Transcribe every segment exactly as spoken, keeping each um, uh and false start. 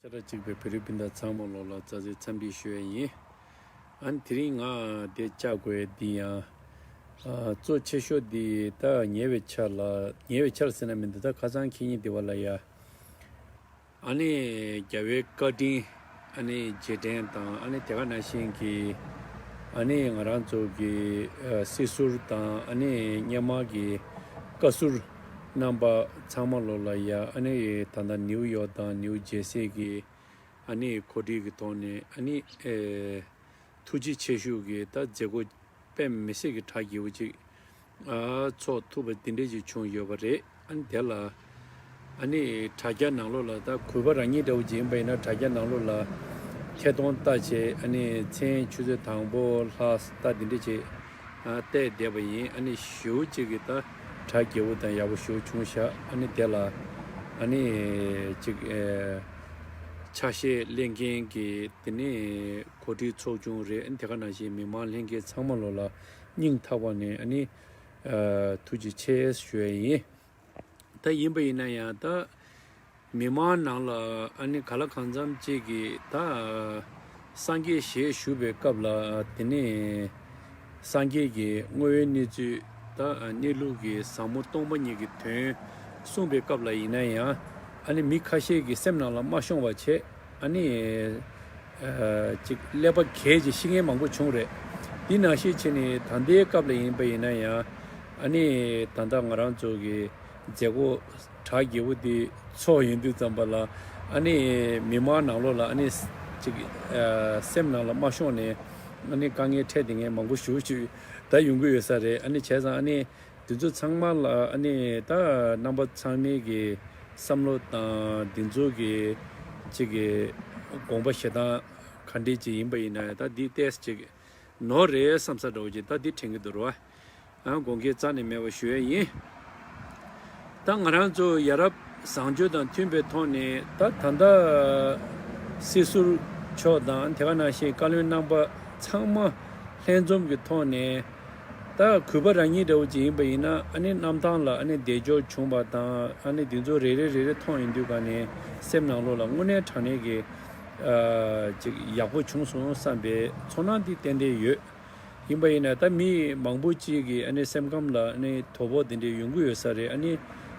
ད་གཅིག་པའི་བོད་རིགས་སྤུན་ཟླ་ཚང་མ་ལོ་ལ་བཀྲ་ཤིས་འཚམས་འདྲི་ཞུ་ཡ་ཡིན། ཨ་ནི་དེ་རིང་ང་འདི་བཅར་དགོས་འདི་ཡང་། ཨ། གཙོ་ཆེ་ཤོས་འདི་ད་ཉེ་བའི་ཆར་ལ། ཉེ་བའི་ཆར་ཟེར་ན་མི་འདུག་ད་ཁ་སང་ཁེ་ཉིན་འདི་བ་ལ་ཡ། ཨ་ནི་རྒྱལ་བའི་བཀའ་དྲིན། ཨ་ནི་རྗེས་དྲན་དང་། ཨ་ནི་དེ་ག་ནང་བཞིན་གྱི། ཨ་ནི་ང་རང་ཚོ་གི། ཨ། སྲིད་ཟུར་དང་། ཨ་ནི་སྔོན་མ་གི་བཀའ་ཟུར་རྣམ་པ་ཚང་མ་ལོ་ལ་ཡ། ཨ་ནི་ད་ལྟ་ནིའུ་ཡོག་དང་ནིའུ་ཇེ་སི་གི། ཨ་ནི་གོ་སྒྲིག་གི་ཐོག་ནས། ཨ་ནི། ཨེ། ཐུགས་རྗེ་ཆེ་ཞུ་གི་ད་མཛད་སྒོ་དཔེ་མི་སྲིད་ཀྱི་གྲ་རྒྱས་པོ་ཅིག་ཨ། ཚོགས་ཐུབ་པ་འདི་འདྲ་ཅིག་བྱུང་ཡོད་པ་རེད། ཨ་ནི་དེ་ལ། ཨ་ནི་དྲ་རྒྱ་ནང་ལོགས་ལ། ད་གུས་པ་རང་ཉིད་འདྲ་བོ་ཅིག་ཡིན་པ་ཡིན་ན་དྲ་རྒྱ་ནང་ལོགས་ལ་ཐད་གཏོང་ལྟ་བྱས། ཨ་ནི་མཚན་ཆུ་ཚོད་དང་པོ་ལྷག་ད་འདི་འདྲ་ཅིག་ཨ། བལྟས་བསྡད་པ་ཡིན། ཨ་ནི་ཞེ་པོ་ཅིག་གི་ད་གྲ་རྒྱས་པོ་དང་ཡག་པོ་ཞེ་པོ་བྱུང་ཤག་ཨ་ནི་དེ་ལ། ཨ་ནི་ཅིག་ཨེ། ཆ་ཤས་ལེན་མཁན་གྱི་དེ་ནས་གོ་སྒྲིག་ཚོགས་ཆུང་རེད། ཨ་ནི་དེ་ག་ནང་བཞིན་མི་མང་ལྷན་རྒྱས་ཚང་མ་ལོ་ལ་སྙིང་ཐག་པ་ནས། ཨ་ནི། ཨ། ཐུགས་རྗེ་ཆེ་ཞུ་ཡ་ཡིན། ད་ཡིན་པ་ཡིན་ན་ཡང་ད་མི་མང་ནང་ལ། ཨ་ནི་ག་ལ་གང་འཚམ་ཅིག་གིས་ད་སངས་རྒྱས་ཞལ་བཞུགས་པའི་སྐབས་ལ། དེ་ནས་སངས་རྒྱས་ཀྱི་དངོས་ཡོད་གནས་ཚུལ། ད་གནས་ལུགས་ཀྱི་ཟབ་མོ་སྟོང་པ་ཉིད་ཀྱི་དོན་གསུངས་པའི་སྐབས་ལ་ཡིན་ན་ཡང་། ཨ་ནི་མི་ཁ་ཤས་ཀྱི་སེམས་ནང་ལ་མ་ཤོང་བ་བྱས། ཨ་ནི། ཨ། ཅིག་ཀླད་པ་གས་ཅིག་ཤི་མཁན་མང་པོ་བྱུང་རེད། འདི་ནང་བཞིན་བྱས་ནས་ད་ལྟའི་སྐབས་ལ་ཡིན་པ་ཡིན་ན་ཡང་། ཨ་ནི་ད་ལྟ་ང་རང་ཚོ་གི་མཛད་སྒོ་གྲ་རྒྱས་པོ་འདི་ཚོགས་ཡོང་དུས་ཙམ་པ་ལ། ཨ་ནི་མི་མང་ནང་ལོགས་ལ། ཨ་ནི་ཅིག་ཨ། སེམས་ནང་ལ་མ་ཤོང་ནས། ཨ་ནི་དཀའ་ངལ་འཕྲད་བསྡད་མཁན་མང་པོ་ཞེ་པོ་ཅིག་ད་ཡོང་གི་ཡོད་ས་རེད། ཨ་ནི་བྱས་ཙང་ཨ་ནི། འདི་ཚོ་ཚང་མ་ལ། ཨ་ནི་ད་རྣམ་པ་ཚང་མའི་གི་བསམ་བློ་དང་འདི་ཚོ་གི་ཅིག་གི་དགོངས་པ་བཞེས་སྟངས་ག་འདྲས་ཅིག་ཡིན་པ་ཡིན་ན། ད་འདི་ཏོག་ཙམ་ཅིག་ནོར་རེད་བསམ་ས་འདྲ་བོ་ཅིག་ད་འདི་དྲན་གྱི་འདུག་ར། ཨ། དགོངས་འགལ་རྩ་ནས་མེད་པ་ཞུ་ཡས་ཡིན། ད་ང་རང་ཚོ་ཡ་རབས་བཟང་སྤྱོད་དང་མཐུན་པའི་ཐོག་ནས། ད་ད་ལྟ་སྲིད་ཟུར་མཆོག་དང་དེ་ག་ནང་བཞིན་བཀའ་བློན་རྣམ་པ་ཚང་མ་ལྷན་འཛོམས་ཀྱི་ཐོག་ནས། ད་གུས་པ་རང་ཉིད་འདྲ་བོ་ཅིག་ཡིན་པ་ཡིན་ན། ཨ་ནི་གནམ་ཐང་ལ་ཨ་ནི་བདེ་འབྱོར་བྱུང་བ་དང་། ཨ་ནི་འདི་ཚོ་རེ་རེ་རེ་རེ་མཐོང་ཡོང་དུས་ག་ནས་སེམས་ནང་ལོགས་ལ་དངོས་གནས་དྲང་གནས་ཀྱི། ཨ། ཅིག་ཡག་པོ་བྱུང་སོང་བསམ་པའི་ཚོར་སྣང་འདི་ཏན་ཏན་ཡོད། ཡིན་པ་ཡིན་ན་ད་མི་མང་པོ་ཅིག་གི་ཨ་ནི་སེམས་ཁམས་ལ་ཨ་ནི་དོ་ཕོག་འདི་འདྲའི་ཡོང་གི་ཡོད་ས་རེད། ཨ་ནི།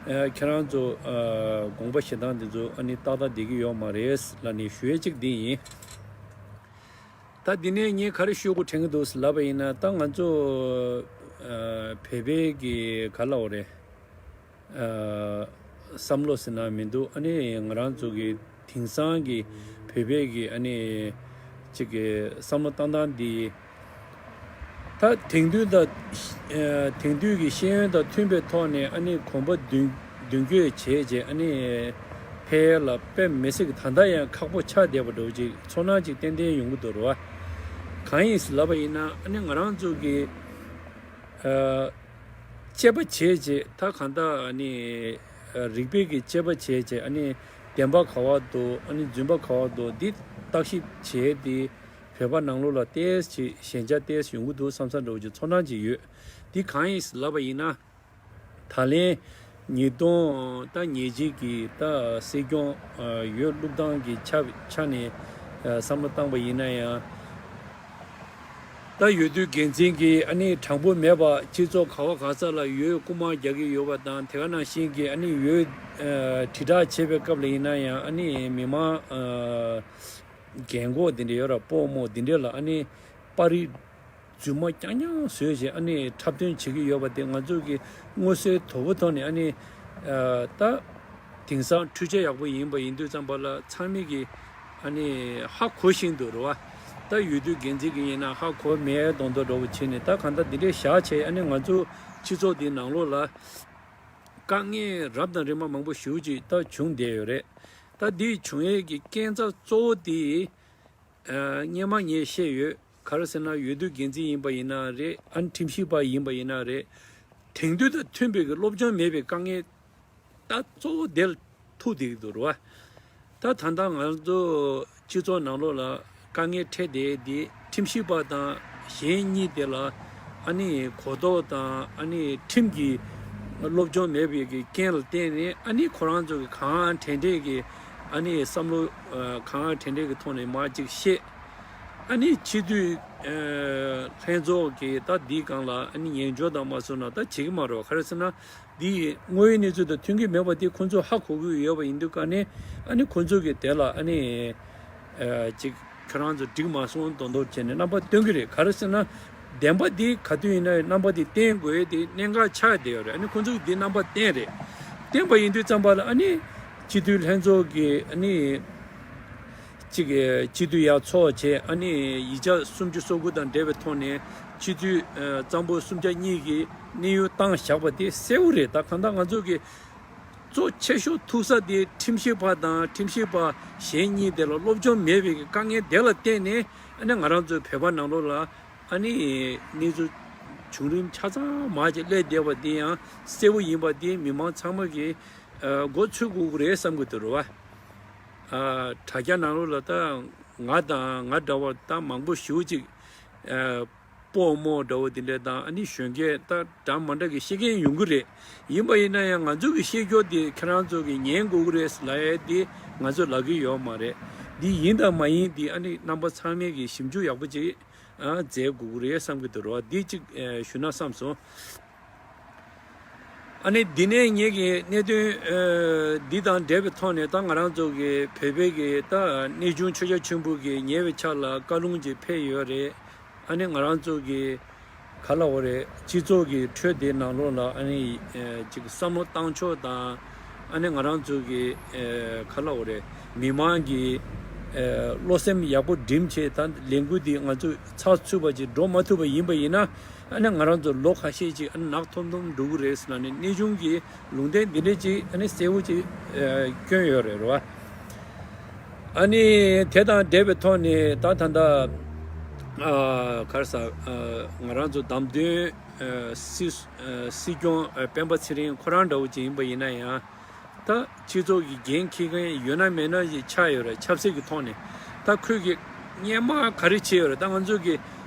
ཨ། ཁྱེད་རང་ཚོ། ཨ། དགོངས་པ་བཞེས་སྟངས་འདི་ཚོ་ཨ་ནི་ཏག་ཏག་བསྡད་ཀྱི་ཡོད་མ་རེད་ལབ་ནས་ཞུ་ཡས་གཅིག་འདི་ཡིན། ད་འདི་ནས་ངས་ག་རེ་ཞུ་དགོས་དྲན་གྱི་འདུག་ལབ་པ་ཡིན་ན། ད་ང་ཚོ། ཨ། བོད་པའི་གི་ག་ལབ་དགོས་རེད། ཨ། བསམ་བློ་ཟེར་ན་མི་འདུག་ཨ་ནི་ང་རང་ཚོ་གི་དེང་སང་གི་བོད་པའི་གི་ཨ་ནི་ཅིག་གི་བསམ་བློ་བཏང་སྟངས་འདི། ད་དེང་དུས་དང་། ཨ། དེང་དུས་ཀྱི་ཤེས་ཡོན་དང་མཐུན་པའི་ཐོག་ནས། ཨ་ནི་གོམ་པ་མདུན་མདུན་སྐྱོད་བྱས་བྱས། ཨ་ནི་ཕར་ལ་དཔེ་མི་སྲིད་ཀྱི་ད་ལྟ་ཡང་ཁག་པོ་ཆགས་བསྡད་པ་འདྲ་བོ་ཅིག་ཚོར་སྣང་ཅིག་ཏན་ཏན་ཡོང་གི་འདུག་རེད་བ། གང་ཡིན་ལབ་པ་ཡིན་ན། ཨ་ནི་ང་རང་ཚོ་གི། ཨ། དཔྱད་པ་བྱས་བྱས། ད་གང་ལྟར་ཨ་ནི་རིག་པའི་གི་དཔྱད་པ་བྱས་བྱས། ཨ་ནི་བདེན་པ་ག་བ་འདུག་ཨ་ནི་རྫུན་པ་ག་བ་འདུག་འདི་བརྟག་ཞིབ་བྱས་ཏེ། བོད་པ་ནང་ལོགས་ལ་ཏོག་ཙམ་ཞན་ཆ་ཏོག་ཙམ་ཡོང་གི་འདུག་བསམ་ས་འདྲ་བོ་ཅིག་ཚོར་སྣང་ཅིག་ཡོད། འདི་གང་ཡིན་ལབ་པ་ཡིན་ན། ད་ལན་ཉིས་སྟོང་ད་ཉེར་གཅིག་གི་ད་སྲིད་སྐྱོང་། ཨ། འོས་བླུག་སྟངས་ཀྱི་ཆ་ཆ་ནས། ཨ། བསམ་བློ་བཏང་པ་ཡིན་ན་ཡང་། ད་འོས་བསྡུ་འགན་འཛིན་གྱིས་ཨ་ནི་དྲང་པོ་མེད་པ། སྤྱི་ཚོགས་ག་བ་ག་ས་ལ་འོས་རྐུ་མ་རྒྱག་གི་ཡོད་པ་དང་། དེ་ག་ནང་བཞིན་གྱི་ཨ་ནི་འོས། ཨ། དྲིལ་བསྒྲགས་བྱེད་པའི་སྐབས་ལ་ཡིན་ན་ཡང་། ཨ་ནི་མི་མང་། ཨ། རྒན་གོག་འདི་འདྲ་ཡོད་ར། སྤོ་རྨོ་འདི་འདྲ་ལ་ཨ་ནི་པར་རིས་རྫུན་མ་རྐྱང་རྐྱང་བཟོས་བྱས། ཨ་ནི་འཁྲབ་སྟོན་བྱེད་ཀྱི་ཡོད་པ་དེ་ང་ཚོ་གི་མངོན་གསལ་དོད་པོ་ཐོག་ནས། ཨ་ནི། ཨ། ད་དེང་སང་འཕྲུལ་ཆས་ཡག་པོ་ཡིན་པ་ཡིན་དུས་ཙམ་པ་ལ་ཚང་མས་ཀྱི་ཨ་ནི་ཧ་གོ་བཞིན་འདུག་རེད་བ། ད་འོས་བསྡུ་འགན་འཛིན་གྱི་ཡིན་ན་ཧ་གོ་མེད་མདོག་མདོག་འདྲ་བོ་བྱས་ནས། ད་གང་ལྟར་འདི་འདྲའི་བཞག་བྱས། ཨ་ནི་ང་ཚོ་སྤྱི་ཚོགས་འདིའི་ནང་ལོགས་ལ་དཀའ་ངལ་རབ་དང་རིམ་པ་མང་པོ་ཞེ་པོ་ཅིག་ད་བྱུང་བསྡད་ཡོད་རེད། ད་འདི་བྱུང་ཡས་ཀྱི་རྐྱེན་རྩ་གཙོ་བོ་དེ། ཨ། སྔོན་མ་ངས་བཤད་ཡོད། ག་རེ་ཟེར་ན། འོས་བསྡུ་འགན་འཛིན་ཡིན་པ་ཡིན་ན་རེད། ཨ་ནི་ཁྲིམས་ཞིབ་པ་ཡིན་པ་ཡིན་ན་རེད། དེང་དུས་དང་མཐུན་པའི་གི་སློབ་སྦྱོང་མེད་པའི་དཀའ་ངལ་ད་གཙོ་བོ་དེ་ལ་ཐུག་བསྡད་ཀྱི་འདུག་རེད་བ། ད་ད་ལྟ་ང་ཚོ་སྤྱི་ཚོགས་ནང་ལོགས་ལ་དཀའ་ངལ་འཕྲད་བསྡད་དེ། ཁྲིམས་ཞིབ་པ་དང་གཞན་གཉིས་དེ་ལ་ཨ་ནི་གོ་རྟོགས་དང་། ཨ་ནི་ཁྲིམས་ཀྱི་སློབ་སྦྱོང་མེད་པའི་གི་རྐྱེན་ལ་བརྟེན་ནས། ཨ་ནི་ཁོ་རང་ཚོ་གི་གང་དྲན་དྲན་གྱི་ ཨ་ནི་བསམ་བློ་ཨ་གང་དྲན་དྲན་གྱི་ཐོག་ནས་མར་ཅིག་བཤད། ཨ་ནི་སྤྱི་འཐུས་ཨ་ལྷན་ཚོགས་ཀྱིས་ད་འདིའི་སྒང་ལ་ཨ་ནི་ཉན་འཇོག་དང་མ་སོང་ན་ད་བྱེད་ཀྱི་མ་རེད། ག་རེ་ཟེར་ན། འདི་དངོས་ཡོད་གནས་ཚུལ་དང་མཐུན་གྱི་མེད་པ་དེ་ཁོང་ཚོས་ཧ་གོ་གི་ཡོད་པ་ཡིན་དུས་ཀ་ནས། ཨ་ནི་ཁོང་ཚོ་གིས་དེ་ལ་ཨ་ནི་ཨ་ཅིག་ཁྱོད་རང་ཚོ་འགྲིག་མ་སོང་མདོག་མདོག་བྱས་ནས་རྣམ་པ་སྟོན་གྱི་རེད། ག་རེ་ཟེར་ན། བདེན་པ་འདི་ག་དུས་ཡིན་ན་རྣམ་པ་འདི་བསྟན་དགོས་དེ་གནད་འགག་ཆགས་བསྡད་ཡོད་རེད། ཨ་ནི་ཁོང་ཚོ་གིས་འདི་རྣམ་པ་བསྟན་རེད། བསྟན་པ་ཡིན་དུས་ཙམ་པ་ལ་ཨ་ནི་སྤྱི་འཐུས་ལྷན་ཚོགས་ཀྱི་ཨ་ནི་གཅིག་གི་སྤྱི་འཐུས་ཡར་ཚོགས་བྱས། ཨ་ནི་ཡིག་ཆ་སུམ་ཅུ་སོ་དགུ་དང་འབྲེལ་བའི་ཐོག་ནས་སྤྱི་འཐུས་ཨ་གཙང་པོ་སུམ་ཆ་གཉིས་ཀྱི་གནས་ཡུལ་བཏང་བཞག་པ་དེ་གསལ་བོ་རེད། ད་གང་ལྟར་ང་ཚོ་གི་གཙོ་ཆེ་ཤོས་ཐུག་ས་དེ་ཁྲིམས་ཞིབ་པ་དང་ཁྲིམས་ཞིབ་པ་གཞན་གཉིས་དེ་ལ་སློབ་སྦྱོང་མེད་པའི་དཀའ་ངལ་དེ་ལ་བརྟེན་ནས། ཨ་ནི་ང་རང་ཚོའི་བོད་པ་ནང་ལོགས་ལ་ཨ་ནི་གནས་ཚུལ་བྱུང་རིམ་ཆ་ཚང་མར་ཅིག་སླེབས་བསྡད་པ་དེ་ཡང་གསལ་བོ་ཡིན་པ་དེ་མི་མང་ཚང་མ་གིས་ཨ་མགོ་ཚོད་དགོས་ཀྱི་རེད་བསམ་གྱི་འདུག་རེད་བ། ཨ་དྲ་རྒྱ་ནང་ལོགས་ལ་ད་ང་དང་ང་འདྲ་བ་ད་མང་པོ་ཞེ་པོ་ཅིག་ཨ་སྤོ་རྨོ་འདྲ་བོ་དེ་འདྲ་དང་ཨ་ནི་གཞོན་སྐྱེས་ད་འདྲ་མི་འདྲ་གི་བཤད་མཁན་ཡོང་གི་རེད། ཡིན་པ་ཡིན་ན་ཡང་ང་ཚོ་གི་བཤད་རྒྱུ་དེ་ཁྱེད་རང་ཚོ་གི་ཉན་དགོས་ཀྱི་རེད་ལབ་ཡས་དེ་ང་ཚོ་ལབ་ཀྱི་ཡོད་མ་རེད། འདི་ཡིན་དང་མ་ཡིན་དེ་ཨ་ནི་རྣམ་པ་ཚང་མས་གི་ཞིབ་འཇུག་ཡག་པོ་ཅིག་ཨ་མཛད་དགོས་ཀྱི་རེད་བསམ་གྱི་འདུག་རེད་བ། འདི་ཅིག་ཨ་ཞུ་ན་བསམ་སོང་། ཨ་ནི་འདི་ནས་ངེད་ཀྱི་གནད་དོན་ཨ་འདི་དང་འབྲེལ་བའི་ཐོག་ནས་ད་ང་རང་ཚོ་གི་བོད་པའི་གི་ད་གནས་ཆུང་ཆོས་རྒྱལ་ཆེན་པོ་གི་ཉེ་བའི་ཆར་ལ་བཀའ་ལུང་ཅིག་ཕེབས་ཡོད་རེད། ཨ་ནི་ང་རང་ཚོ་གི་ག་ལབ་དགོས་རེད། སྤྱི་ཚོགས་ཀྱི་ཁྲོད་དེ་ནང་ལོགས་ལ་ཨ་ནི་ཨ་ཅིག་བསམ་བློ་བཏང་ཕྱོགས་དང་། ཨ་ནི་ང་རང་ཚོ་གི་ཨ་ག་ལབ་དགོས་རེད། མི་མང་གི་ཨ་བློ་སེམས་ཡག་པོ་སྒྲིམ་བྱས་ད་ལས་འགུལ་འདི་ང་ཚོ་ཚགས་ཚུད་པ་ཅིག་འགྲོ་མ་ཐུབ་པ་ཡིན་པ་ཡིན་ན། ཨ་ནི་ང་རང་ཚོ་ལོ་ཁ་ཤས་ཅིག་ཨ་ནི་ནག་འཐོམ་འཐོམ་འགྲོ་གི་རེད་ཟེར་ལབ་ནས་གནས་ཆུང་གི་ལུང་བསྟན་འདི་འདྲ་ཅིག་ཨ་ནི་གསལ་བོ་ཅིག་ཨ་བསྐྱོན་ཡོད་རེད་རེད་བ། ཨ་ནི་དེ་དང་འབྲེལ་བའི་ཐོག་ནས་ད་ད་ལྟ་ཨ་ག་རེ་ཟ་ཨ་ང་རང་ཚོ་བདམས་ཐོན་ཨ་སྲིད་ཨ་སྲིད་སྐྱོང་ཨ་སྤེན་པ་ཚེ་རིང་ཁོ་རང་འདྲ་བོ་ཅིག་ཡིན་པ་ཡིན་ན་ཡང་། ད་སྤྱི་ཚོགས་ཀྱི་འགན་འཁྱེར་མཁན་ཡོད་ན་མེད་ན་ཞིག་ཆགས་ཡོད་རེད། ཆབ་སྲིད་ཀྱི་ཐོག་ནས་ད་ཁོས་ཀྱི་སྔོན་མ་ག་རེ་བྱས་ཡོད་རེད། ད་ང་ཚོ་གི་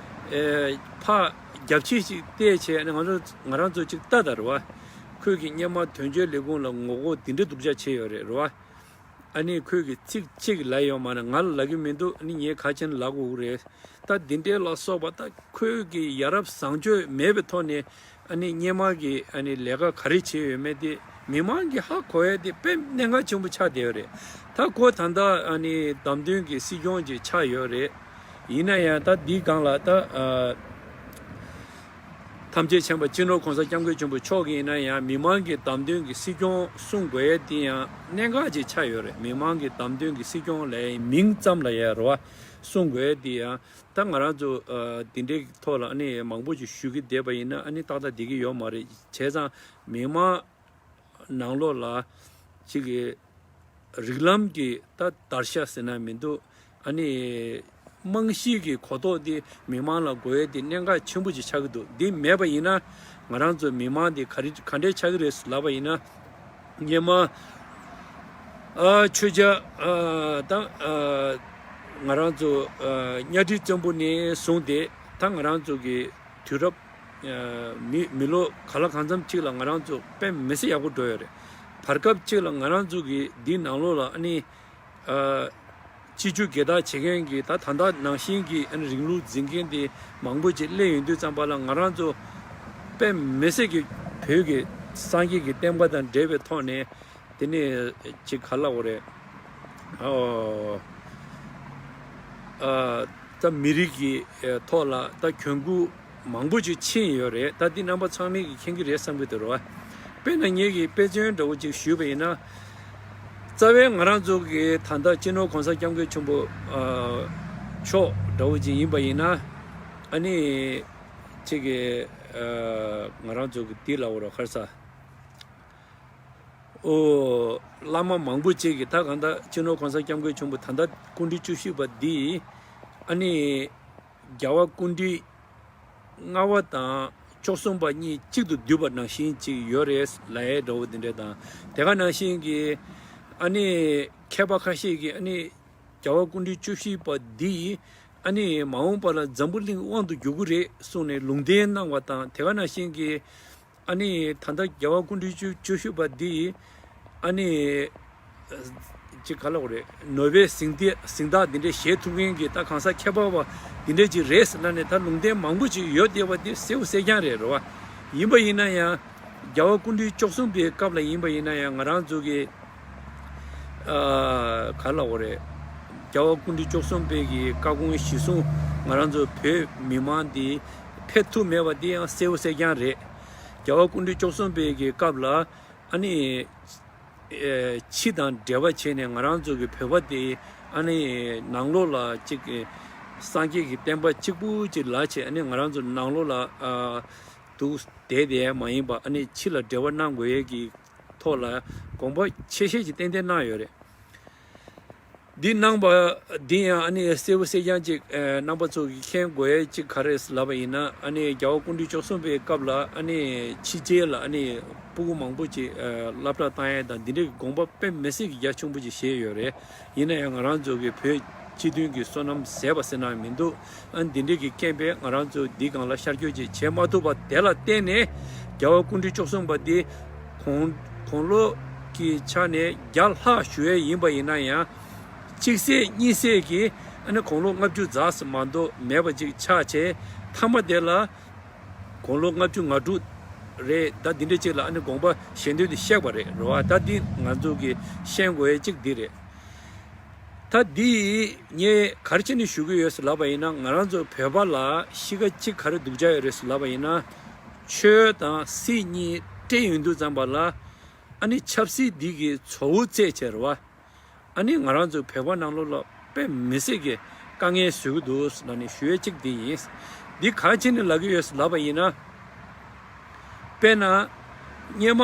ཨེ་ཕར་རྒྱབ་ཕྱི་ཞིག་བལྟས་བྱས་ནས་ང་ཚོ་ང་རང་ཚོ་ཅིག་ལྟ་ད་རེད་བ། ཁོས་ཀྱི་སྔོན་མ་དོན་གཅོད་ལས་ཁུངས་ལ་ངོ་རྒོལ་འདི་འདྲ་སྡུག་ཅག་བྱས་ཡོད་རེད་རེད་བ། ཨ་ནི་ཁོས་ཀྱི་ཚིག་གཅིག་ལབ་ཡོད་མ་རེད། ང་ལ་ལབ་ཀྱི་མི་འདུག་ཨ་ནི་ངས་ག་བྱས་ན་ལབ་དགོས་ཀྱི་རེད། ད་འདི་འདྲའི་ལ་སོགས་པ་ད་ཁོས་ཀྱི་ཡ་རབས་བཟང་སྤྱོད་མེད་པའི་ཐོག་ནས་ཨ་ནི་སྔོན་མ་གི་ཨ་ནི་ལས་ཀ་ག་རེ་བྱས་ཡོད་མེད་དེ་མི་མང་གིས་ཧ་གོ་ཡ་དེ་དཔེ་གནད་འགག་ཆེན་པོ་ཆགས་བསྡད་ཡོད་རེད། ད་ཁོ་ད་ལྟ་ཨ་ནི་བདམས་ཐོན་གྱི་སྲིད་སྐྱོང་ཅིག་ཆགས་ཡོད་རེད། ཡིན་ན་ཡང་ད་འདིའི་སྒང་ལ་ད་ཨ། ཐམས་ཅད་མཁྱེན་པ་སྤྱི་ནོར་གོང་ས་སྐྱབས་མགོན་ཆེན་པོ་མཆོག་གིས་ཡིན་ན་ཡང་མི་མང་གི་བདམས་ཐོན་གྱི་སྲིད་སྐྱོང་གསུང་དགོས་ཡས་དེ་ཡང་གནད་འགག་ཅིག་ཆགས་ཡོད་རེད། མི་མང་གི་བདམས་ཐོན་གྱི་སྲིད་སྐྱོང་ལབ་ཡས་མིང་ཙམ་ལ་ཡ་རེད་བ། གསུང་དགོས་ཡས་དེ་ཡང་ད་ང་རང་ཚོ་ཨ་འདི་འདྲའི་ཐོག་ལ་ཨ་ནི་མང་པོ་ཅིག་ཞུ་གི་བསྡད་པ་ཡིན་ན་ཨ་ནི་ཏག་ཏག་བསྡད་ཀྱི་ཡོད་མ་རེད། བྱས་ཙང་མི་མང་ནང་ལོགས་ལ་གཅིག་གི་རིགས་ལམ་གྱི་ད་བརྡར་ཤ་ཟེར་ན་མི་འདུག་ཨ་ནི་རྨང་གཞི་གི་གོ་རྟོགས་དེ་མི་མང་ལ་དགོས་ཡས་དེ་གནད་འགག་ཆེན་པོ་ཅིག་ཆགས་ཀྱི་འདུག་འདི་མེད་པ་ཡིན་ན་ང་རང་ཚོ་མི་མང་དེ་ག་རེ་ག་འདྲས་ཆགས་ཀྱི་རེད་ལབ་པ་ཡིན་ན། སྔོན་མ་ཨ་ཆོས་རྒྱལ་ཨ་དང་ཨ་ང་རང་ཚོ་ཨ་གཉའ་ཁྲི་བཙན་པོ་ནས་བཟུང་སྟེ་ད་ང་རང་ཚོ་གི་དུས་རབས་མི་མི་ལོ་ག་ལ་གང་འཚམ་གཅིག་ལ་ང་རང་ཚོ་དཔེ་མི་སྲིད་ཡག་པོ་འགྲོ་ཡོད་རེད། བར་སྐབས་གཅིག་ལ་ང་རང་ཚོ་གི་འདི་ནང་ལོགས་ལ་ཨ་ནི་ཨ་སྤྱི་སྤྱོད་སྒེར་བདག་བྱེད་མཁན་གྱི་ད་ད་ལྟ་ནང་བཞིན་གྱི་ཨ་ནི་རིང་ལུགས་འཛིན་མཁན་དེ་མང་པོ་ཅིག་སླེབས་ཡོང་དུས་ཙམ་པ་ལ་ང་རང་ཚོ་དཔེ་མི་སྲིད་ཀྱི་བོད་ཀྱི་སངས་རྒྱས་ཀྱི་བསྟན་པ་དང་འབྲེལ་བའི་ཐོག་ནས་དེ་ནས་ཅིག་ག་ལབ་དགོས་རེད། ཨོ། ཨ་ད་མི་རིགས་ཀྱི་ཨེ་ཐོག་ལ་ད་གྱོང་གུད་མང་པོ་ཅིག་ཕྱིན་ཡོད་རེད། ད་འདི་རྣམ་པ་ཚང་མས་ཀྱིས་མཁྱེན་གྱི་རེད་བསམ་གྱི་འདུག་རེད་བ། དཔེར་ན་ངེད་ཀྱིས་དཔེ་མཚོན་འདྲ་བོ་ཅིག་ཞུས་པ་ཡིན་ན། རྩ་བའི་ང་རང་ཚོ་གི་ད་ལྟ་སྤྱི་ནོར་གོང་ས་སྐྱབས་མགོན་ཆེན་པོ་ཨ་མཆོག་འདྲ་བོ་ཅིག་ཡིན་པ་ཡིན་ན། ཨ་ནི་ཅིག་གི་ཨ་ང་རང་ཚོ་གི་འདི་ལབ་དགོས་རེད། ག་རེ་ཟ། ཨོ། བླ་མ་མང་པོ་ཅིག་གིས་ད་གང་ལྟར་སྤྱི་ནོར་གོང་ས་སྐྱབས་མགོན་ཆེན་པོ་ད་ལྟ་སྐུ་ཕྲེང་བཅུ་བཞི་པ་འདི་ཨ་ནི་རྒྱལ་བ་སྐུ་ཕྲེང་ལྔ་པ་དང་བཅུ་གསུམ་པ་གཉིས་གཅིག་ཏུ་བསྡུས་པ་ནང་བཞིན་ཅིག་ཡོད་རེད་ལབ་ཡས་འདྲ་བོ་འདི་འདྲ་དང་། དེ་ག་ནང་བཞིན་གྱི་ཨ་ནི་མཁས་པ་ཁ་ཤས་ཀྱིས་ཨ་ནི་རྒྱལ་བ་སྐུ་ཕྲེང་བཅུ་བཞི་པ་འདི་ཨ་ནི་མ་འོངས་པ་ལ་འཛམ་བུ་གླིང་དབང་དུ་འགྱུར་གྱི་རེད་གསུངས་ནས་ལུང་བསྟན་གནང་བ་དང་། དེ་ག་ནང་བཞིན་གྱི་ཨ་ནི་ད་ལྟ་རྒྱལ་བ་སྐུ་ཕྲེང་བཅུ་བཅུ་བཞི་པ་འདི་ཨ་ནི་ ཅིག་ག་ལབ་དགོས་རེད། ནོ་བེལ་གཟེངས་རྟགས་གཟེངས་རྟགས་འདི་འདྲས་བཞེས་ཐུབ་མཁན་གྱི་ད་གང་ཟག་ཁྱད་པར་བ་འདི་འདྲས་ཅིག་རེད་ཟེར་ན་ནི། ད་ལུང་བསྟན་མང་པོ་ཅིག་ཡོད་བསྡད་པ་འདི་གསལ་པོ་གསལ་རྐྱང་རེད། རེད་བ། ཡིན་པ་ཡིན་ན་ཡང་རྒྱལ་བ་སྐུ་ཕྲེང་བཅུ་གསུམ་པའི་སྐབས་ལ་ཡིན་པ་ཡིན་ན་ཡང་ང་རང་ཚོ་གི་ཨ་ག་ལབ་དགོས་རེད། རྒྱལ་བ་སྐུ་ཕྲེང་བཅུ་གསུམ་པའི་གི་བཀའ་དགོངས་གཞི་བཟུང་ང་རང་ཚོ་བོད་མི་མང་འདི་ཕེབས་ཐུབ་མེད་པ་འདི་ཡང་གསལ་པོ་གསལ་རྐྱང་རེད། རྒྱལ་བ་སྐུ་ཕྲེང་བཅུ་གསུམ་པའི་གི་སྐབས་ལ་ཨ་ནི་ཨེ་ཕྱི་དང་འབྲེལ་བ་བྱས་ནས་ང་རང་ཚོ་གི་བོད་པ་དེ་ཨ་ནི་ནང་ལོགས་ལ་གཅིག་སངས་རྒྱས་ཀྱི་བསྟན་པ་གཅིག་པུ་གཅིག་ལ་བྱས། ཨ་ནི་ང་རང་ཚོ་ནང་ལོགས་ལ་ཨ་འདུག་བསྡད་དེ་མ་ཡིན་པ། ཨ་ནི་ཕྱི་ལ་འབྲེལ་བ་གནང་དགོས་ཡས་ཀྱི་ཐོག་ལ་དགོངས་པ་ཆེ་ཤོས་ཀྱི་ཏན་ཏན་གནང་ཡོད་རེད། འདི་གནང་པ་འདི་ཡང་ཨ་ནི་གསལ་པོ་གསལ་རྐྱང་ཅིག་ཨ་རྣམ་པ་ཚོ་གིས་མཁྱེན་དགོས་ཡས་ཅིག་ག་རེ་ལབ་པ་ཡིན་ན། ཨ་ནི་རྒྱལ་བ་སྐུ་ཕྲེང་བཅུ་གསུམ་པའི་སྐབས་ལ་ཨ་ནི་ཕྱི་རྒྱལ་ལ་ཨ་ནི་སྤུ་གུ་མང་པོ་ཅིག་ཨ་སློབ་གྲྭ་བཏང་ཡས་དང་འདི་འདྲའི་དགོངས་པ་དཔེ་མི་སྲིད་ཀྱི་རྒྱ་ཆེན་པོ་ཅིག་བཞེས་ཡོད་རེད། ཡིན་ན་ཡང་ང་རང་ཚོ་གི་བོད་སྤྱི་མཐུན་གྱི་བསོད་ནམས་ཟད་པ་ཟེར་ན་མི་འདུག། ཨ་འདི་འདྲའི་གི་རྐྱེན་པས་ང་རང་ཚོ་འདི་སྒང་ལ་ཤར་བསྐྱོད་ཅིག་བྱེད་མ་ཐུབ་པ་དེ་ལ་བརྟེན་ནས་རྒྱལ་བ་སྐུ་ཕྲེང་བཅུ་གསུམ་པ་འདི་གོང་གོང་ལོ་གི་ཆ་ནས་བརྒྱ་ལྷག་བཞུགས་ཡས་ཡིན་པ་ཡིན་ན་ཡང་། གཅིག་ཟད་གཉིས་ཟད་ཀྱིས་ཨ་ནི་དགུང་ལོ་ལྔ་བཅུ་རྫོགས་མ་གཏོགས་མེད་པ་ཅིག་ཆགས་བྱས། མཐའ་མ་དེ་ལ་དགུང་ལོ་ལྔ་བཅུ་ང་དྲུག་རེད། ད་འདི་འདྲ་ཅིག་ལ་ཨ་ནི་དགོངས་པ་བཞེས་འདོད་དེ་བཤད་པ་རེད། རེད་བ། ད་འདི་ང་ཚོ་གི་ཤེས་དགོས་ཡས་གཅིག་འདི་རེད། ད་འདི་ངས་ག་རེ་བྱས་ནས་ཞུ་གི་ཡོད་ཟེར་ལབ་པ་ཡིན་ན། ང་རང་ཚོ་བོད་པ་ལ་གཤིས་ཀ་གཅིག་ག་རེ་སྡུག་ཅག་ཡོད་རེད་ཟེར་ལབ་པ་ཡིན་ན། ཆོས་དང་སྲིད་གཉིས་སྤྲད་ཡོང་དུས་ཙམ་པ་ལ་ཨ་ནི་ཆབ་སྲིད་འདི་གི་ཚོགས་དབུ་བཙས་བྱས། རེད་བ། ཨ་ནི་ང་རང་ཚོ་བོད་པ་ནང་ལོགས་ལ་དཔེ་མི་སྲིད་ཀྱི་དཀའ་ངལ་བཟོ་གི་འདུག་ཟེར་ལབ་ནས་ཞུ་ཡས་གཅིག་འདི་ཡིན། འདི་ག་རེ་བྱས་ནས་ལབ་ཀྱི་ཡོད་ཟེར་ལབ་པ་ཡིན་ན། དཔེར་ན། སྔོན་མ་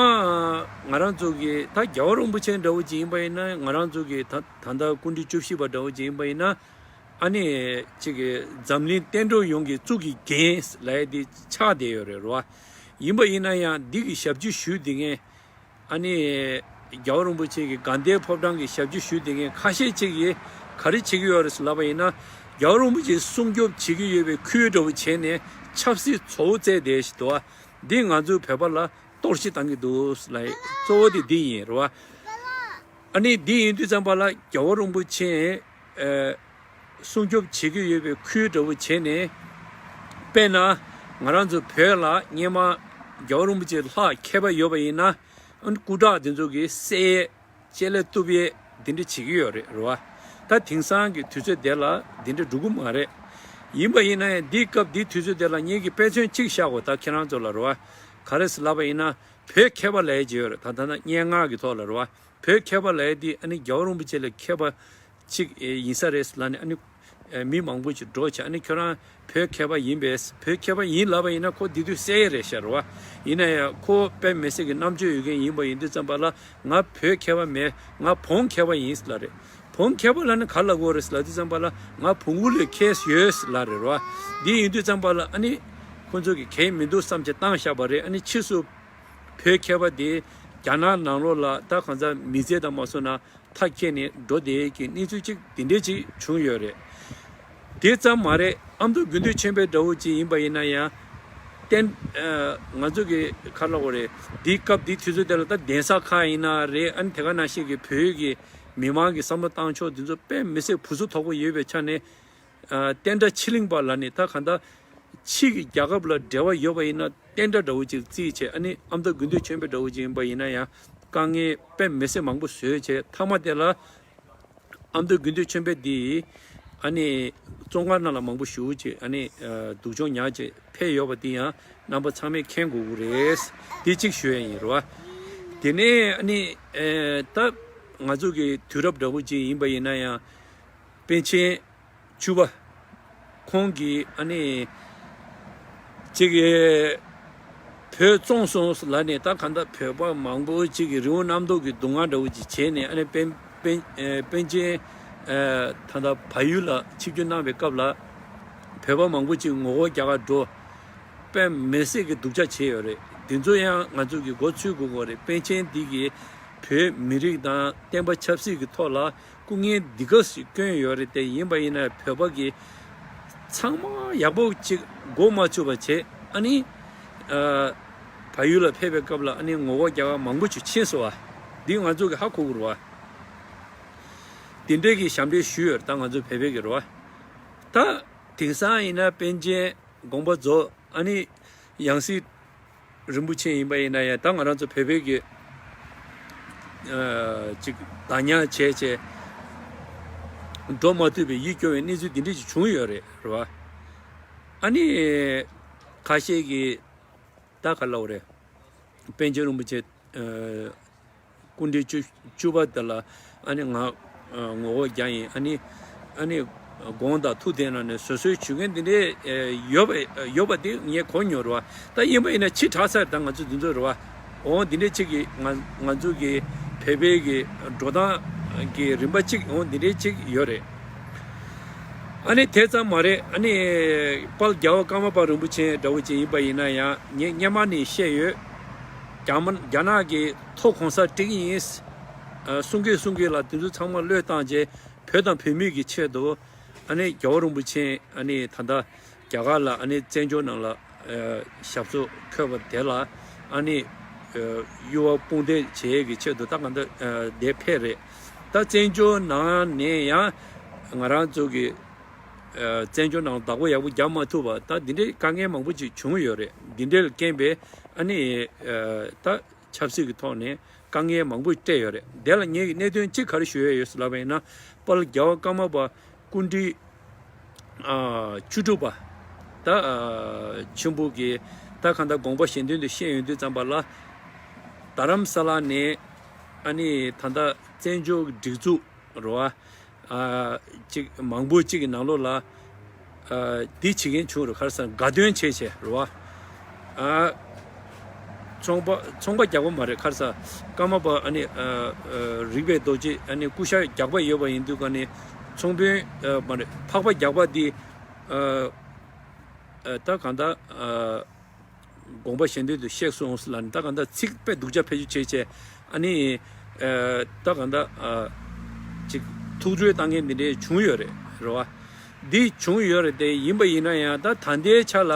ང་རང་ཚོ་གི་ད་རྒྱལ་བ་རིན་པོ་ཆེ་འདྲ་བོ་ཅིག་ཡིན་པ་ཡིན་ན། ང་རང་ཚོ་གི་ད་ད་ལྟ་སྐུ་ཕྲེང་བཅུ་བཞི་པ་འདྲ་བོ་ཅིག་ཡིན་པ་ཡིན་ན། ཨ་ནི་གཅིག་གི་འཛམ་གླིང་བསྟན་འགྲོ་ཡོངས་ཀྱི་གཙུག་གི་རྒྱན་ལབ་ཡས་དེ་ཆགས་བསྡད་ཡོད་རེད། རེད་བ། ཡིན་པ་ཡིན་ན་ཡང་འདི་གི་ཞབས་ཕྱི་ཞུས་བསྡད་མཁན། ཨ་ནི་རྒྱལ་བ་རིན་པོ་ཆེ་གི་དགའ་ལྡན་ཕོ་བྲང་གི་ཞབས་ཕྱི་ཞུས་བསྡད་མཁན་ཁ་ཤས་ཅིག་གིས་ག་རེ་བྱེད་ཀྱི་ཡོད་རེད་ཟེར་ལབ་པ་ཡིན་ན། རྒྱལ་བ་རིན་པོ་ཆེ་སྲུང་སྐྱོབ་བྱེད་ཀྱི་ཡོད་པའི་ཁུལ་འདྲ་བོ་བྱས་ནས་ཆབ་སྲིད་ཚོགས་དབུ་བཙས་བསྡད་ཞིག་འདུག་བ། འདི་ང་ཚོའི་བོད་པ་ལ་གཏོར་བཤིག་བཏང་གི་འདུག་ལབ་ཡས་གཙོ་བོ་དེ་འདི་ཡིན། རེད་བ། ཨ་ནི་འདི་ཡིན་དུས་ཙམ་པ་ལ་རྒྱལ་བ་རིན་པོ་ཆེ་ཨ་སྲུང་སྐྱོབ་བྱེད་ཀྱི་ཡོད་པའི་ཁུལ་འདྲ་བོ་བྱས་ནས། དཔེར་ན་ང་རང་ཚོ་བོད་ལ་སྔོན་མ་རྒྱལ་བ་རིན་པོ་ཆེ་ལྷག་མཁས་པ་ཡོད་པ་ཡིན་ན། ཨ་ནི་སྐུ་དྲག་དེ་ཚོ་གིས་བསད་ཡས་ལྕེ་ལེ་གཏུབ་ཡས་འདི་འདྲ་བྱེད་ཀྱི་ཡོད་རེད། རེད་བ། ད་དེང་སང་གི་དུས་ཚོད་དེ་ལ་འདི་འདྲ་འགྲོ་གི་མ་རེད། ཡིན་པ་ཡིན་ན་ཡང་འདི་སྐབས་འདི་དུས་ཚོད་དེ་ལ་ངེད་ཀྱིས་དཔེ་མཚོན་གཅིག་བཞག་གོ། ད་ཁྱེད་རང་ཚོ་ལ། རེད་བ། ག་རེ་ཟེར་ལབ་པ་ཡིན་ན། བོད་མཁས་པ་ལབ་ཡས་ཅིག་ཡོད་རེད། ད་ད་ལྟ་སྙན་ངག་གི་ཐོག་ལ། རེད་བ། བོད་མཁས་པ་ལབ་ཡས་འདི་ཨ་ནི་རྒྱལ་བ་རིན་པོ་ཆེ་ལས་མཁས་པ་ཅིག་ཡིན་ས་རེད་ལབ་ནས། ཨ་ནི་མི་མང་པོ་ཅིག་འགྲོ་བྱས། ཨ་ནི་ཁྱོད་རང་བོད་མཁས་པ་ཡིན་པས། བོད་མཁས་པ་ཡིན་ལབ་པ་ཡིན་ན་ཁོ་དེ་དུས་བསད་ཡས་རེད་ཤག། རེད་བ། ཡིན་ན་ཡང་ཁོ་དཔེ་མི་སྲིད་ཀྱི་རྣམ་དཔྱོད་ཡོད་མཁན་ཡིན་པ་ཡིན་དུས་ཙམ་པ་ལ། ང་བོད་མཁས་པ་མེད། ང་བོང་མཁས་པ་ཡིན་ལབ་རེད། བོང་མཁས་པ་ལབ་ན་ག་ལབ་དགོས་རེད་ལབ་དུས་ཙམ་པ་ལ། ང་བོང་བུ་ལས་མཁས་ཡོད་ལབ་རེད། རེད་བ། འདི་ཡིན་དུས་ཙམ་པ་ལ་ཨ་ནི་ཁོ་ཚོ་གི་གལ་མི་འདུག་བསམ་བྱས་བཏང་བཞག་པ་རེད། ཨ་ནི་ཕྱིས་སུ་བོད་མཁས་པ་དེ་རྒྱ་ནག་ནང་ལོགས་ལ་ད་གང་ཟག་མི་ཚེ་དང་མ་སོང་ན་མཐའ་འཁྱེར་ནས་འགྲོ་བསྡད་ཀྱི་གནས་ཚུལ་ཅིག་དེ་འདྲས་ཅིག་བྱུང་ཡོད་རེད། དེ་ཙམ་མ་རེད། ཨ་མདོ་དགེ་འདུན་ཆོས་འཕེལ་འདྲ་བོ་ཅིག་ཡིན་པ་ཡིན་ན་ཡང་། བསྟན་ཨ་ང་ཚོ་གི་ག་ལབ་དགོས་རེད། འདི་སྐབས་འདི་དུས་ཚོད་དེ་ལ་ད་གདན་ས་ཁག་ཡིན་ན་རེད། ཨ་ནི་དེ་ག་ནང་བཞིན་གྱི་བོད་ཀྱི་མི་མང་གི་བསམ་བློ་བཏང་ཕྱོགས་འདི་ཚོ་དཔེ་མི་སྲིད་བུ་སྲོག་དོག་པོ་ཡོད་པའི་ཆ་ནས། ཨ་བསྟན་དགྲ་ཕྱི་གླིང་པ་ལབ་ནས། ད་གང་ལྟར་ཕྱི་གི་རྒྱལ་ཁབ་ལ་འབྲེལ་བ་ཡོད་པ་ཡིན་ན་བསྟན་དགྲ་འདྲ་བོ་ཅིག་བརྩིས་བྱས། ཨ་ནི་ཨ་མདོ་དགེ་འདུན་ཆོས་འཕེལ་འདྲ་བོ་ཅིག་ཡིན་པ་ཡིན་ན་ཡང་དཀའ་ངལ་དཔེ་མི་སྲིད་མང་པོ་བཟོས་བྱས། མཐའ་མ་དེ་ལ་ཨ་མདོ་དགེ་འདུན་ཆོས་འཕེལ་འདི་ཨ་ནི་བཙོན་ཁང་ནང་ལ་མང་པོ་བཞུགས་བྱས། ཨ་ནི་ཨ་སྡུག་སྦྱོང་མྱངས་བྱས་ཕེབས་ཡོད་པ་འདི་ཡང་རྣམ་པ་ཚང་མས་མཁྱེན་དགོས་ཀྱི་རེད། འདི་གཅིག་ཞུ་ཡ་ཡིན། རེད་བ། དེ་ནས་ཨ་ནི་ཨ་ད་ང་ཚོ་གི་དུས་རབས་འདྲ་བོ་ཅིག་ཡིན་པ་ཡིན་ན་ཡང་། པཎ་ཆེན་བཅུ་པ་ཁོང་གིས་ཨ་ནི་ཅིག་བོད་བཙོངས་སོང་ལབ་ནས། ད་གང་ལྟར་བོད་པ་མང་པོ་ཅིག་གིས་རི་བོ་གནམ་རྡོ་གི་སྡུག་བསྔལ་འདྲ་བོ་ཅིག་བྱས་ནས། ཨ་ནི་པཎ་པཎ་ཨེ་པཎ་ཆེན་ཨེ་ད་ལྟ་བལ་ཡུལ་ལ་ཆིབས་བསྒྱུར་གནང་བའི་སྐབས་ལ་བོད་པ་མང་པོ་ཅིག་ངོ་རྒོལ་རྒྱག་གར་འགྲོ། དཔེ་མི་སྲིད་ཀྱི་སྡུག་ཅག་བྱས་ཡོད་རེད། དེ་ཚོ་ཡང་ང་ཚོ་གིས་མགོ་ཚོད་དགོས་ཀྱི་རེད། པཎ་ཆེན་འདི་གིས་བོད་མི་རིགས་དང་བསྟན་པ་ཆབ་སྲིད་ཀྱི་ཐོག་ལ་སྐུ་ངལ་འདི་ག་ཞིག་བསྐྱོན་ཡོད་རེད་དེ། ཡིན་པ་ཡིན་ན་བོད་པ་གི་ཚང་མ་ཡག་པོ་ཅིག་མགོ་མ་ཚོད་པ་བྱས། ཨ་ནི་ཨ་བལ་ཡུལ་ལ་ཕེབས་པའི་སྐབས་ལ་ཨ་ནི་ངོ་རྒོལ་རྒྱག་ག་མང་པོ་ཅིག་ཕྱིན་སོང་བ། འདི་ང་ཚོ་གིས་ཧ་གོ་དགོས་རེད་བ། དེ་འདྲའི་གི་ཞབས་འདྲེན་ཞུས་ཡོད་རེད། ད་ང་ཚོ་བོད་པའི་གི་རེད་བ། ད་དེང་སང་ཡིན་ན་པཎ་ཆེན་དགོངས་པ་རྫོགས། ཨ་ནི་ཡང་སྲིད་རིན་པོ་ཆེ་ཡིན་པ་ཡིན་ན་ཡང་ད་ང་རང་ཚོ་བོད་པའི་གི་ཨ་ཅིག་བདག་ཉར་བྱས་བྱས་འགྲོ་མ་ཐུབ་པའི་ཡིད་སྐྱོ་བའི་གནས་ཚུལ་འདི་འདྲ་ཅིག་བྱུང་ཡོད་རེད། རེད་བ། ཨ་ནི་ཁ་ཤས་ཀྱིས་ད་ག་ལབ་རེད། པཎ་ཆེན་རིན་པོ་ཆེ་ཨ་སྐུ་ཕྲེང་བཅུ་བཅུ་པ་དེ་ལ་ཨ་ནི་ང་ཨ་ངོ་རྒོལ་རྒྱག་ཡིན། ཨ་ནི་ཨ་ནི་དགོངས་དག་ཐུགས་བདེན་གནང་ནས་བཟོད་གསོལ་ཞུ་མཁན་འདི་འདྲའི་ཨ་ཡོད་པ་ཡོད་པ་དེ་ངས་གོ་མྱོང་རེད་བ། ད་ཡིན་པ་ཡིན་ན་ཕྱི་དྲགས་ཚར། ད་ང་ཚོ་འདི་ཚོ་རེད་བ། འོང་འདི་འདྲའི་ཅིག་གི་ང་ང་ཚོ་གི་བོད་པའི་གི་འགྲོ་སྟངས་ཀྱི་རིམ་པ་ཅིག་འོང་འདི་འདྲའི་ཅིག་ཡོད་རེད། ཨ་ནི་དེ་ཙམ་མ་རེད། ཨ་ནི་དཔལ་རྒྱལ་བ་ཀརྨ་པ་རིན་པོ་ཆེ་འདྲ་བོ་ཅིག་ཡིན་པ་ཡིན་ན་ཡང་ངས་སྔོན་མ་ནས་བཤད་ཡོད། རྒྱ་མ་རྒྱ་ནག་གི་ཐོ་གོང་ས་སྒྲིག་ཡིན། ཨ་གསུང་གི་གསུང་གི་ལ་དེ་ཚོ་ཚང་མ་བློས་བཏང་རྗེས་བོད་དང་བོད་མི་གི་ཆེད་དུ་ཨ་ནི་རྒྱལ་བ་རིན་པོ་ཆེ་ཨ་ནི་ད་ལྟ་རྒྱ་གར་ལ་ཨ་ནི་བཙན་བྱོལ་ནང་ལ་ཨ་ཞབས་སོར་འཁོད་པ་དེ་ལ་ཨ་ནི་ཨ་དབུ་བ་དཔུང་འདེགས་བྱེད་ཡས་ཀྱི་ཆེད་དུ་ད་ག་འདྲ་ཨ་དེ་ཕེབས་རེད། ད་བཙན་བྱོལ་ནང་ནས་ཡང་ང་རང་ཚོ་གི་ཨ་བཙན་བྱོལ་ནང་བདག་པོ་ཡག་པོ་རྒྱག་མ་ཐུབ་པ་ད་འདི་འདྲའི་དཀའ་ངལ་མང་པོ་ཅིག་བྱུང་ཡོད་རེད། འདི་འདྲའི་ལ་རྐྱེན་པས་ཨ་ནི་ཨ་ད་ཆབ་སྲིད་ཀྱི་ཐོག་ནས་དཀའ་ངལ་མང་པོ་སྤྲད་ཡོད་རེད། དེ་ལ་ངེད་ཀྱི་གནད་དོན་གཅིག་ག་རེ་ཞུ་ཡས་ཡོད་ཟེར་ལབ་པ་ཡིན་ན། དཔལ་རྒྱལ་བ་ཀརྨ་པ་སྐུ་ཕྲེང་ཨ་བཅུ་དྲུག་པ་ད་ཨ་ཆེན་པོ་གི་ད་གང་ལྟར་དགོངས་པ་གཞན་དོན་དུ་བཤད་ཡོང་དུས་ཙམ་པ་ལ། རྡ་རམ་ས་ལ་ནས་ཨ་ནི་ད་ལྟ་བཙན་བྱོལ་སྒྲིག་འཛུགས་རེད་བ། ཨ་ཅིག་མང་པོ་ཅིག་གི་ནང་ལོགས་ལ་ཨ་འདི་བྱེད་མཁན་བྱུང་རེད། ག་རེ་ཟེར་དགའ་སྟོན་བྱས་བྱས་རེད་བ། ཨ་ཚོང་པ་ཚོང་པ་རྒྱག་པ་མ་རེད། ག་རེ་ཟེར་ཀརྨ་པ་ཨ་ནི་ཨ་ཨ་རིག་པའི་རྡོ་རྗེ་ཨ་ནི་སྐུ་ཤ་རྒྱག་པ་ཡོད་པ་ཡིན་དུས་ག་ནི་ཚོང་དཔོན་ཨ་མ་རེད། ཕག་པ་རྒྱག་པ་འདི་ཨ་ཨ་ད་གང་ལྟར་ཨ་དགོངས་པ་གཞན་དོན་དུ་གཤེགས་སོང་ལབ་ནས་ད་གང་ལྟར་ཚིག་དཔེ་སྡུག་ཅག་བེད་སྤྱོད་བྱས་བྱས་ཨ་ནི་ཨ་ད་གང་ལྟར་ཨ་ཅིག་ཐུགས་སྤྲོ་བཏང་མཁན་འདི་འདྲའི་བྱུང་ཡོད་རེད། རེད་བ། འདི་བྱུང་ཡོད་རེད་དེ། ཡིན་པ་ཡིན་ན་ཡང་ད་ད་ལྟའི་ཆ་ལ་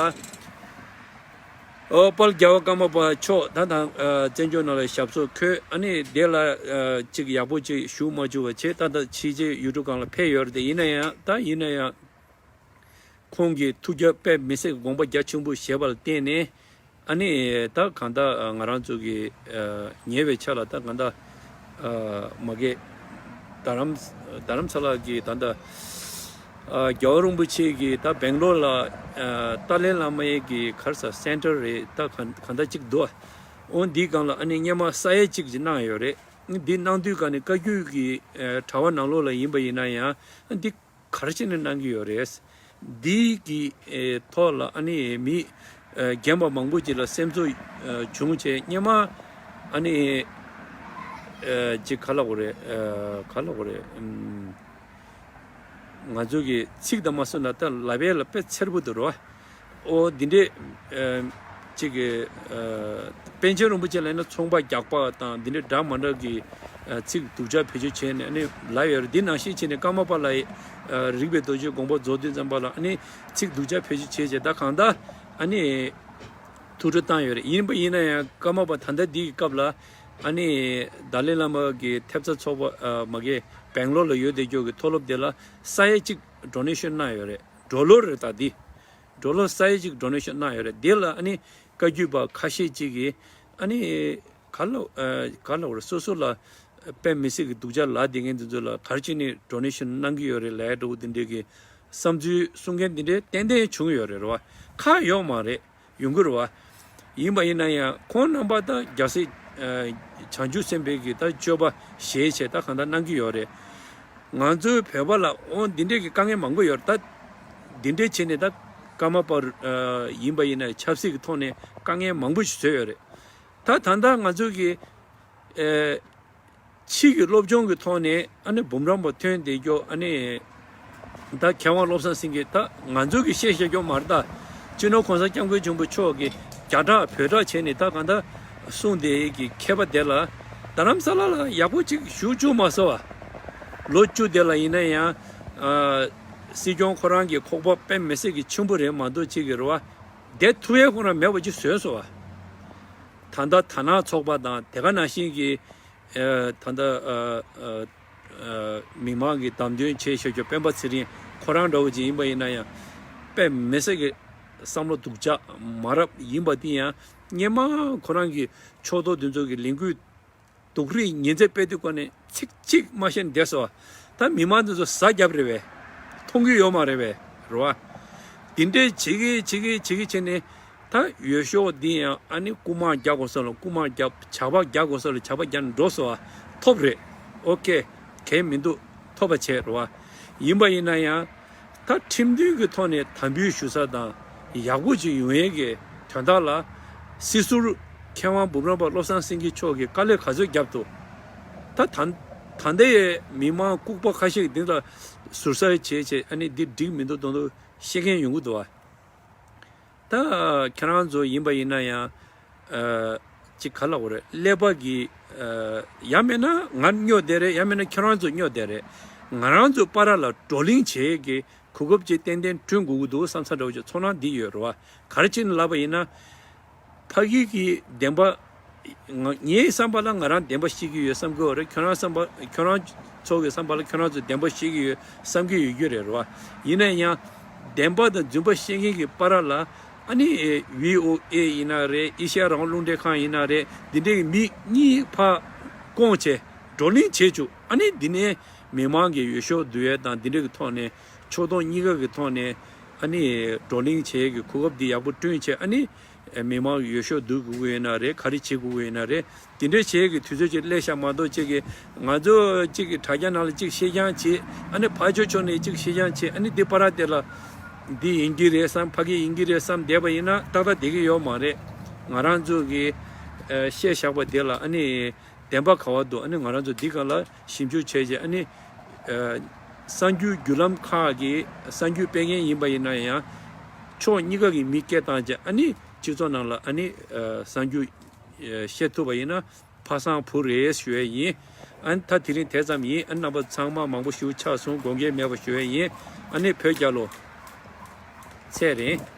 ཨོ་དཔལ་རྒྱལ་བ་ཀརྨ་པ་མཆོག་ད་ད་ཨ་བཙན་བྱོལ་ནང་ལ་ཞབས་སོར་འཁོད། ཨ་ནི་དེ་ལ་ཨ་ཅིག་ཡག་པོ་ཅིག་བཞུགས་མ་བཅུག་པ་བྱས། ད་ད་ཕྱི་རྒྱལ་ཡུལ་གྲུ་སྒང་ལ་ཕེབས་ཡོད་རེད་དེ། ཡིན་ན་ཡང་ད་ཡིན་ན་ཡང་ཁོང་གི་ཐུགས་རྒྱ་དཔེ་མི་སྲིད་དགོངས་པ་རྒྱ་ཆེན་པོ་བཞེས་པ་ལ་བརྟེན་ནས་ཨ་ནི་ད་གང་ལྟར་ང་རང་ཚོ་གི་ཨ་ཉེ་བའི་ཆར་ལ་ད་གང་ལྟར་ཨ་མ་གི་རྡ་རམ་རྡ་རམ་ས་ལ་གི་ད་ལྟ་ཨ་རྒྱལ་བ་རིན་པོ་ཆེ་གི་ད་སྦེང་ལོར་ལ་ཨ་ཏཱ་ལའི་བླ་མའི་གི་ག་རེ་ཟེར་སེན་ཊར་རེད། ད་གང་གང་ལྟར་ཅིག་འདུག་འོ་འདིའི་སྒང་ལ་ཨ་ནི་སྔོན་མ་ས་ཡ་གཅིག་ཅིག་གནང་ཡོད་རེད། འདི་གནང་དུས་ག་ནི་བཀའ་བརྒྱུད་ཀྱི་ཨ་དྲ་བ་ནང་ལོགས་ལ་ཡིན་པ་ཡིན་ན་ཡང་འདི་ག་རེ་བྱས་ནས་གནང་གི་ཡོད་རེད། འདི་གི་ཨེ་ཐོག་ལ་ཨ་ནི་མི་ཨེ་རྒན་པ་མང་པོ་ཅིག་ལ་སེམས་ཚོར་ཨེ་བྱུང་བྱས། སྔོན་མ་ཨ་ནི་ཨེ་ཅིག་ག་ལབ་དགོས་རེད། ཨེ་ག་ལབ་དགོས་རེད། ཨམ། ང་ཚོ་གི་ཚིག་དང་མ་སོང་ན་ད་ལབ་ཡས་ལ་དཔེ་འཚེར་པོ་འདུག་རོ། ཨོ་འདི་འདྲས་ཨ་ཅིག་གི་ཨ་པཎ་ཆེན་རིན་པོ་ཆེ་ལ་ཡིན་ན་ཚོང་པ་རྒྱག་པ་དང་འདི་འདྲས་འདྲ་མ་འདྲ་གི་ཨ་ཚིག་སྡུག་ཅག་བེད་སྤྱོད་བྱས་ནས་ཨ་ནི་ལབ་ཡོད་རེད། འདི་ནང་བཞིན་བྱས་ནས་ཀརྨ་པ་ལ་ཡི་ཨ་རིག་པའི་རྡོ་རྗེ་དགོངས་པ་རྫོགས་དུས་ཙམ་པ་ལ་ཨ་ནི་ཚིག་སྡུག་ཅག་བེད་སྤྱོད་བྱས་བྱས། ད་གང་ལྟར་ཨ་ནི་ཐུགས་སྤྲོ་བཏང་ཡོད་རེད། ཡིན་པ་ཡིན་ན་ཡང་ཀརྨ་པ་ད་ལྟ་འདི་གི་སྐབས་ལ་ཨ་ནི་ཏཱ་ལའི་བླ་མ་གི་ཐེབས་རྩ་ཚོགས་པ་ཨ་མ་གི་སྦེང་ལོར་ལ་ཡོད་བསྡད་རྒྱུ་གི་མཐོ་སློབ་དེ་ལ་ས་ཡ་གཅིག་ཌོ་ནེ་ཤན་གནང་ཡོད་རེད། ཌོ་ལར་རེད། ད་འདི་ཌོ་ལར་ས་ཡ་གཅིག་ཌོ་ནེ་ཤན་གནང་ཡོད་རེད། འདི་ལ་ཨ་ནི་བཀའ་བརྒྱུད་པ་ཁ་ཤས་ཅིག་གིས་ཨ་ནི་ག་ལ་ཨ་ག་ལ་བར་སོ་སོ་ལ་དཔེ་མི་སྲིད་ཀྱི་སྡུག་ཅག་ལབ་བསྡད་མཁན་དེ་ཚོ་ལ་ག་རེ་བྱས་ནས་ཌོ་ནེ་ཤན་གནང་གི་ཡོད་རེད་ལབ་འདྲ་བོ་དེ་འདྲའི་གི་བསམ་ཚུལ་གསུང་མཁན་དེ་འདྲའི་ཏན་ཏན་བྱུང་ཡོད་རེད། རེད་བ། ཁག་ཡོད་མ་རེད། ཡོང་གི་རེད་བ། ཡིན་པ་ཡིན་ན་ཡང་ཁོང་རྣམ་པ་ད་རྒྱལ་སྲས་ཨ་བྱང་ཆུབ་སེམས་དཔའི་གི་ད་སྤྱོད་པ་བཞེས་བྱས་ད་གང་ལྟར་གནང་གི་ཡོད་རེད། ང་ཚོའི་བོད་པ་ལ་འོ་འདི་འདྲས་ཀྱི་དཀའ་ངལ་མང་པོ་ཡོད་རེད། ད་འདི་འདྲས་བྱས་ནས་ད་ཀརྨ་པ་ཨ་ཡིན་པ་ཡིན་ན་ཆབ་སྲིད་ཀྱི་ཐོག་ནས་དཀའ་ངལ་མང་པོ་ཞིག་བཟོས་ཡོད་རེད། ད་ད་ལྟ་ང་ཚོ་གི་ཨ་ཕྱི་གི་སློབ་སྦྱོང་གི་ཐོག་ནས་ཨ་ནི་འབུམ་རམས་པ་ཐོན་བསྡད་རྒྱུ། ཨ་ནི་ད་མཁས་དབང་བློ་བཟང་སེང་གེ་ད་ང་ཚོ་གི་བཤད་བཤད་རྒྱུ་མ་རེད། ད་སྤྱི་ནོར་གོང་ས་སྐྱབས་མགོན་ཆེན་པོ་མཆོག་གི་རྒྱ་གྲགས་བོད་གྲགས་བྱས་ནས་ད་གང་ལྟར་གསུངས་བསྡད་ཀྱི་མཁས་པ་དེ་ལ་རྡ་རམ་ས་ལ་ལ་ཡག་པོ་ཅིག་བཞུགས་བཅུག་མ་སོང་བ། ལོ་བཅུ་དེ་ལ་ཡིན་ན་ཡང་ཨ་སྲིད་སྐྱོང་ཁོ་རང་གི་ཁོག་པ་དཔེ་མི་སྲིད་ཀྱི་ཆེན་པོ་རེད་མ་གཏོགས་ཅིག་གི་རེད་བ། བསྡད་ཐུབ་ཡས་ཁོ་རང་མེད་པ་ཅིག་བཟོས་སོང་བ། ད་ལྟ་དར་ནག་ཚོགས་པ་དང་དེ་ག་ནང་བཞིན་གྱི་ཨ་ད་ལྟ་ཨ་ཨ་ ཨ་མི་མང་གི་བདམས་ཐོན་བྱས་བཞག་རྒྱུ་སྤེན་པ་ཚེ་རིང་ཁོ་རང་འདྲ་བོ་ཅིག་ཡིན་པ་ཡིན་ན་ཡང་དཔེ་མི་སྲིད་ཀྱི་བསམ་བློ་སྡུག་ཅག་མ་རབས་ཡིན་པ་དེ་ཡང་སྔན་མ་ཁོ་རང་གི་ཕྱོགས་གཏོགས་དེ་ཚོ་གི་ལས་འགུལ་སྡུག་རུས་ཉེས་ཚད་སྤེལ་དུས་ཀ་ནས་ཚིག་གཅིག་མ་བཤད་བསྡད་སོང་བ། ད་མི་མང་དེ་ཚོ་ཟ་རྒྱབ་རེད་བས། མཐོང་གི་ཡོད་མ་རེད་བས་རེད་བ། དེ་འདྲའི་བྱེད་ཀྱི་བྱེད་ཀྱི་བྱེད་ཀྱི་བྱས་ནས། ད་འོས་ཤོག་འདི་ཡང་ཨ་ནི་རྐུ་མ་རྒྱག་དགོས་ས་ལ་རྐུ་མ་རྒྱག་ཇག་པ་རྒྱག་དགོས་ས་ལ་ཇག་པ་རྒྱག་འགྲོ་སོང་བ། ཐོབ་རེད། ཨོ་ཀེ། གལ་མི་འདུག་ཐོབ་པ་བྱས་རེད་བ། ཡིན་པ་ཡིན་ན་ཡང་། ད་ཁྲིམས་མཐུན་གྱི་ཐོག་ནས་དམ་འབུལ་ཞུ་ས་དང་ཡག་པོ་ཅིག་ཡོང་ཡས་ཀྱི་དོན་དག་ལ། སྲིད་ཟུར་མཁས་དབང་འབུམ་རམས་པ་བློ་བཟང་སེང་གེ་མཆོག་གིས་དཀའ་ལས་ག་ཚོད་བརྒྱབ་འདུག་ད་ད་ད་ལྟའི་མི་མང་ལྐུགས་པ་ཁ་ཤས་ཀྱིས་འདི་ལ་ཟུར་ཟ་བྱས་བྱས་ཨ་ནི་འདི་འགྲིག་མི་འདུག་མདོག་མདོག་བཤད་མཁན་ཡོང་གི་འདུག་བ། ད་ཁྱེད་རང་ཚོ་ཡིན་པ་ཡིན་ན་ཡང་། ཨ་ཅིག་ག་ལབ་དགོས་རེད། ཀླད་པ་གི། ཨ་ཡང་མིན་ན་ང་སྨྱོ་བསྡད་རེད། ཡང་མིན་ན་ཁྱེད་རང་ཚོ་སྨྱོ་བསྡད་རེད། ང་རང་ཚོ་བར་ལ་བགྲོ་གླེང་བྱེད་ཀྱི་གོ་སྐབས་ཅིག་ཏན་ཏན་བསྐྲུན་དགོས་ཀྱི་འདུག་བསམ་ས་འདྲ་བོ་ཅིག་ཚོར་སྣང་འདི་ཡོད་རེད་བ། ག་རེ་བྱས་ནས་ལབ་པ་ཡིན་ན། ཕ་གི་གི་བདེན་པ། ང་ངའི་བསམ་པ་ལ་ང་རང་བདེན་པ་བཤད་ཀྱི་ཡོད་བསམ་གྱི་ཡོད་རེད། ཁྱོད་རང་བསམ་པ་ཁྱོད་རང་ཚོ་གི་བསམ་པ་ལ་ཁྱོད་རང་ཚོ་བདེན་པ་བཤད་ཀྱི་ཡོད་བསམ་གྱི་ཡོད་རྒྱུ་རེད་རེད་བ། ཡིན་ན་ཡང་། བདེན་པ་དང་རྫུན་པ་བཤད་མཁན་གྱི་བར་ལ་ཨ་ནི་བྷི་ཨོ་ཨེ་ཡིན་ན་རེད། ཨེ་ཤ་ཡ་རང་དབང་རླུང་འཕྲིན་ཁང་ཡིན་ན་རེད། འདི་འདྲའི་མི་གཉིས་ཕར་བསྐོང་བྱས་བགྲོ་གླེང་བྱེད་བཅུག་ཨ་ནི་འདི་ནས་མི་མང་གི་འོས་ཤོག་བསྡུ་ཡས་དང་འདི་འདྲའི་གི་ཐོག་ནས་ཕྱོགས་གཏོགས་གཉིས་ཀ་གི་ཐོག་ནས་ཨ་ནི་བགྲོ་གླེང་བྱེད་ཡས་ཀྱི་གོ་སྐབས་འདི་ཡག་པོ་བསྐྲུན་བྱས་ཨ་ནི། མི་མང་འོས་ཤོག་བསྡུ་དགོས་ཀྱི་ཡོད་ན་རེད། ག་རེ་བྱེད་དགོས་ཀྱི་ཡོད་ན་རེད། དེ་འདྲའི་བྱེད་ཀྱི་དུས་ཚོད་ཅིག་སླེབས་ཤག་མ་གཏོགས་ཅིག་གི་ང་ཚོ་ཅིག་གི་དྲ་རྒྱ་ནང་ལ་ཅིག་བཤད་རྐྱང་བྱེད། ཨ་ནི་ཕར་ཕྱོགས་ཕྱོགས་ནས་ཅིག་བཤད་རྐྱང་བྱེད། ཨ་ནི་འདི་པར་དེ་ལ་འདི་ཡིན་གྱི་རེད་བསམ། ཕ་གི་ཡིན་གྱི་རེད་བསམ་བསྡད་པ་ཡིན་ན་ཏག་ཏག་བསྡད་ཀྱི་ཡོད་མ་རེད། ང་རང་ཚོ་གི་ཨ་བཤད་བཞག་པ་དེ་ལ་ཨ་ནི་བདེན་པ་ག་བ་འདུག་ཨ་ནི་ང་རང་ཚོ་འདི་སྒང་ལ་ཞིབ་འཇུག་བྱས་རྗེས་ཨ་ནི་ཨ་གསར་འགྱུར་བརྒྱུད་ལམ་ཁག་གི་གསར་འགྱུར་སྤེལ་མཁན་ཡིན་པ་ཡིན་ན་ཡང་ཕྱོགས་གཉིས་ཀ་གི་མི་སྐད་བཏང་རྗེས་ཨ་ནི། སྤྱི་ཚོགས་ནང་ལ་ཨ་ནི་ཨ་གསར་འགྱུར་ཨ་བཤད་ཐུབ་པ་ཡིན་ན་ཕ་བཟང་བུ་རེད་ཞུ་ཡས་ཡིན། ཨ་ནི་ད་དེ་རིང་དེ་ཙམ་ཡིན། ཨ་ནི་རྣམ་པ་ཚང་མ་མང་པོ་ཞིག་ཆགས་སོང་། དགོངས་འགལ་མེད་པ་ཞུ་ཡས་ཡིན། ཨ་ནི་བོད་རྒྱལ་ལོ། ཚེ་རིང་།